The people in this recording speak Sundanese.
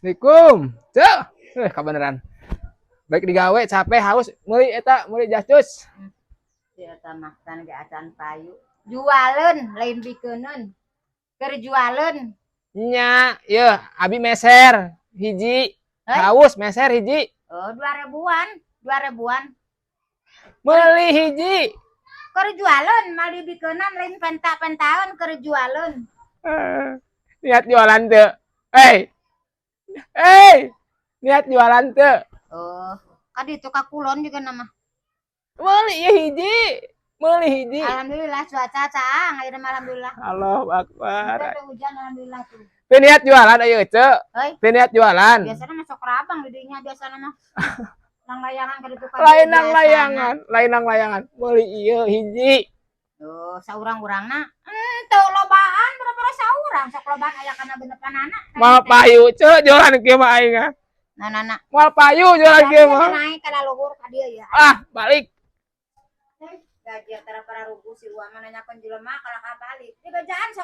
Assalamualaikum. Cek. Eh, kabeneran. Baik digawe capek, haus, meuli eta, meuli jascus. Si eta mah can ge acan payu. Jualeun, lain bikeuneun. Keur jualeun. Nya, yeuh, abi meser hiji. Hei. Haus, meser hiji. Oh, 2 ribuan, 2 ribuan. Meuli hiji. Keur jualeun, mal dibikeunan, lain penta-pentaeun, keur jualeun. Eh, niat jualan teu? Hei. Hei. Niat jualan teu? Oh, ka ditu ka kulon juga nama. Meuli ieu hiji. Meuli hiji. Alhamdulillah cuaca caang ayeuna mah, alhamdulillah. Allahu Akbar. Teu hujan, alhamdulillah tuh. Teu niat jualan ayo, Cek? Hei. Teu niat jualan? Biasanya masuk kerabang di dinya, biasana mah. Nang layangan ka ditu ka Lain dieu nang biasana. Layangan, lain nang layangan. Meuli ieu hiji. Oh, saurang-urangna. Henteu lobaan, berapa saurang, sok lobaan aya kana genepanana. Moal payu, Cek, jualan kieu mah aing ah. Nah, nah, nah. Moal payu jualan kieu mah. Naik kana luhur ka dieu ya. Ah, balik. Gaji antara para rugu si uang nanyakeun jelema kalah ka balik. Di bejaan sok.